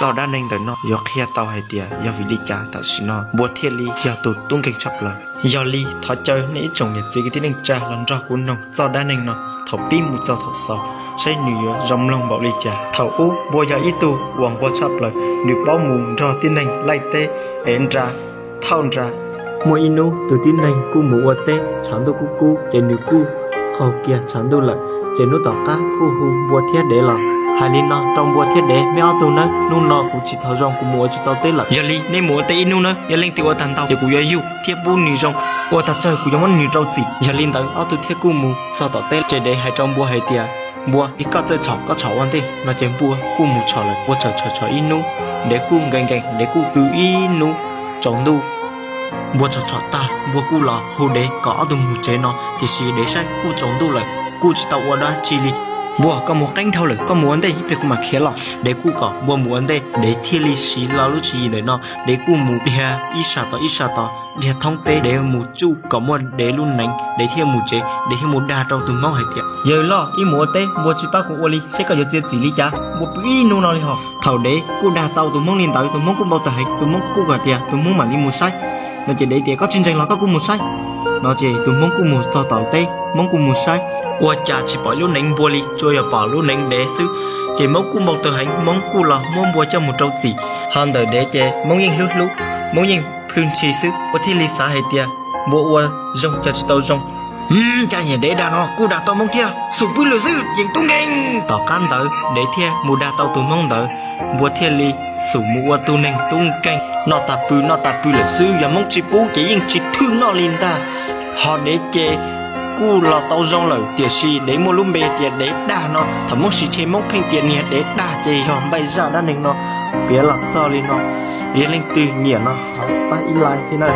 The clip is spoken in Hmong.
Txoj dab neeg ntawm no yuav qhia tau hais tias yog vim li cas tam sim no npua thiaj li yog tus tub nkeeg tshaj plaws. Yog li thov caw nej ib tsoom niam txiv kwv tij neej tsa los nrog kuv noog txoj dab neeg no thaum pib mus txog thaum xaus, saib nws yuav zoo mloog npaum li cas. Thaum ub npua yog ib tug uas nquag tshaj plaws, nws paub mus nrog tib neeg laij teb, ev nra, thauj nra. Muaj ib hnub tus tib neeg kuj mus ua teb, tshav ntuj kuj kub ces nws kuj qaug kiag tshav ntuj lawm. Ces hnub tom qab kuj hu npua thiab dev los hais li no rau npua thiab dev, meb ob tug nawb, hnub no kuv tsis tau zoo, kuv mus ua tsis tau teb lawm. Yog li neb mus ua teb ib hnub nawb, yog leej twg ua tag ntau ces kuv yuav yug thiab pub nws zoo, ua tag tsawg kuv yuav muab nws rau txim. Yog li ntawd ob tug thiaj kuj mus txog tom teb, ces dev hais rau npua hais tias, npua, koj txawj tshom koj tshom ua ntej no. Ces npua kuj mus tshom lawm. Npua tshom tshom tshom ib hnub, dev kuj nkees nkees, dev kuj pw ib hnub tsaus ntuj. Npua tshom tshom tag, npua kuj los hu dev kom ob tug mus tsev no, tiam sis dev saib kuj tsaus ntuj lawm, kuj tsis tau ua dab tsi li. Npua, koj mus qeeb dhau lawm, koj mus ua ntej, ib pliag kuv mam khiav los. Dev kuj kom npua mus ua ntej, dev thiaj li siv lo lub tswv yim ntawm no, dev kuj mus dhia ib sab tom ib sab tom, dhia thoob teb, dev mus tsuj kom muaj dev lub neev, dev thiaj mus tsev. Dev thiaj mus dag rau tus hmoob hais tias, yawg loj, ib mus ua teb npua tsis pab kuv ua li, seb koj yuav txiav txim li cas, npua pw ib hnub no li hos. Thaum dev kuj dag tau tus hmoob li ntawd, tus hmoob kuj npau taws heev, tus hmoob kuj hais tias tus hmoob mam li mus saib no. Ces dev tias, koj tsis ntseeg los koj kuj mus saib no. Ces tus hmoob kuj mus txog tom teb, hmoob kuj mus saib, ua cas tsis pom ib lub neev npua li, tsuas yog pom lub neev dev xwb. Ces hmoob kuj npau taws heev, hmoob kuj los muab npua coj mus rau txim. Ho ntawm dev ces hmoob yeej hlub hlub, hmoob yeej plhws ntshis xwb. Npua thiaj li xav hais tias npua ua zoo cov tsis tau zoo. Cas niag dev dag no kuj dag tau hmoob thiab, xum pw lawm xwb yeej tub nkeeg. Tom qab ntawd dev thiaj mus dag tau tus hmoob ntawd, npua thiaj li xum mus ua tus neeg tub nkeeg, noj tas pw noj tas pw lawm xwb. Yog hmoob tsis pub ces yeej tsis thwj noj li ntag. Ho dev ces kuj los tau zoo lawm, tiam sis dev muaj lub npe tias dev dag no. Thaum hmoob sim tshe hmoob pheej tias niag dev dag, ces yog npaij zaj dab neeg no piav los txog li no. Yog leej twg nyiam no thov pab ib like thiab na.